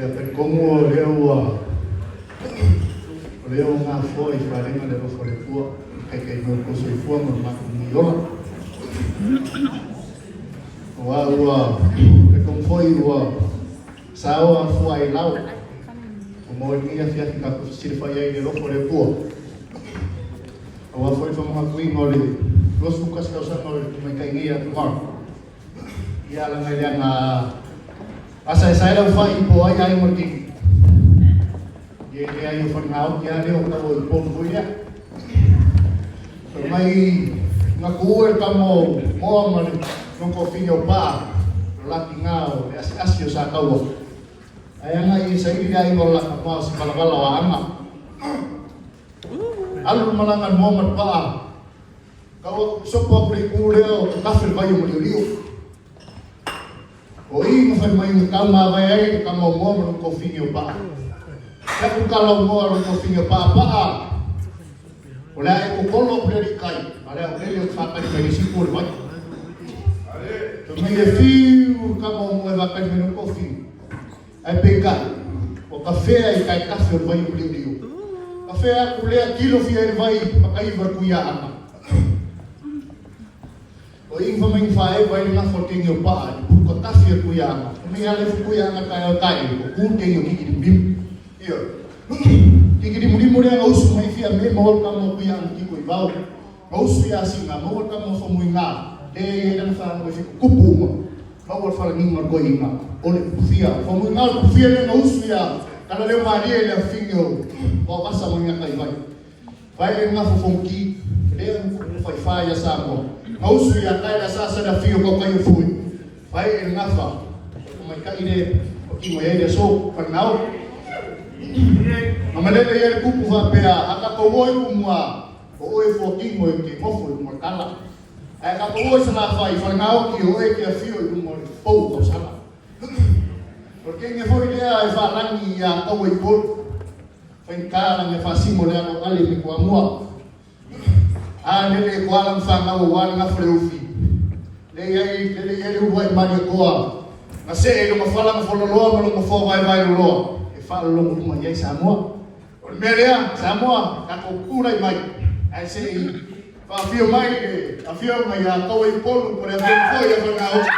Ia talitonu o lea ua o lea ua gafoa i falega le alofa o le Atua i taitai mai o le tou soifua ma le matou mui ola. Aua ua talitonu foi ua saoa fua i lau ua maua i lenei afiafi tatou fesilafai ai i le alofa o le Atua. Aua foi le faamanatuina o le 21 tausaga o le tamaitai nei ia Tamara. Ia laga i le aga a saesae lau fai po o ai aiga o le keiki. Ia e leai o falegaoti lava lea o tau o Upolu foi lea. Fai mai na tuua le tama o Moa ma le nonofina o Paa, o laki na o le asiasi o Sataua. Ae agai e saili le aiga o Lakama o Sipalavala o Aana. Alu le malaga a le Moa ma le Paa. Tau sopo atu le itu lea o Tatafe le vai o Maliolio. O i na fai mai na tau mavae ai le tama o Moa ma lona tofini o Paa. Fai atu tala o Moa lona tofini o Paa, Paa, o le a e totolo atu le alii kai, a o le a ou lele ou te faatali mai le isi itu o le vai. Fai mai e fiu le tama o Moa e faatali mai lona tofini. Ae peitai, ua tafea i taetafe o le vai o Maliuliu. Tafea atu lea kilo fia ai le vai ma taiva le tuiaana. O i fa mai faeva ai le gafa o le teine o Paa i le pulu tatafi a tuiaana. Fai mai ala ifo tuiaana taeao tae, ua tu le teine o Kikilimulimu. Ioe. Kikilimulimu lea na usu mai fia me maua le tama o tuiaana tiko i vao. Na usu ia Sina, maua le tama o Famuiga, lea e i ai lana fanau e fikutupu uma. Maua le falagiga o le toeaina o le pupufia. Famuiga o le pupufia lea na usu ia Talaleo malie i le afifine o Vaovasa ma Gataivai. Vae le gafo Fonoti, lea na faifa ia Samoa. Na usu ia Tae le asaasa le afio Tautai o Fue. Vae le gafa o tamaitai le patino i ai le aso Falegao. Na malele ia le tupu faapea, a tatou o i Tumua, o oe fuatino e te nofo i luma o le tala. Ae tatou o i Salafai, Falegaoti, o oe e te afio i luma o le pou o tausala. O le teine foi lea e faalagi ia Taua i Upolu, faigata lana e faasino le alo ale mai Toamua. A lele e toa lana fanau aua le gafa le ufi. Le i ai, lele i ai le uluai Malietoa, na see i lona fala na fololoa ma lona foa vaevae loloa, e faalologo luma i ai Samoa. O le mea lea, Samoa, tatou tulai mai, ae se i faafio mai le Afioga ia Taua i Upolu po o le Afioga foi ia Falegaoti.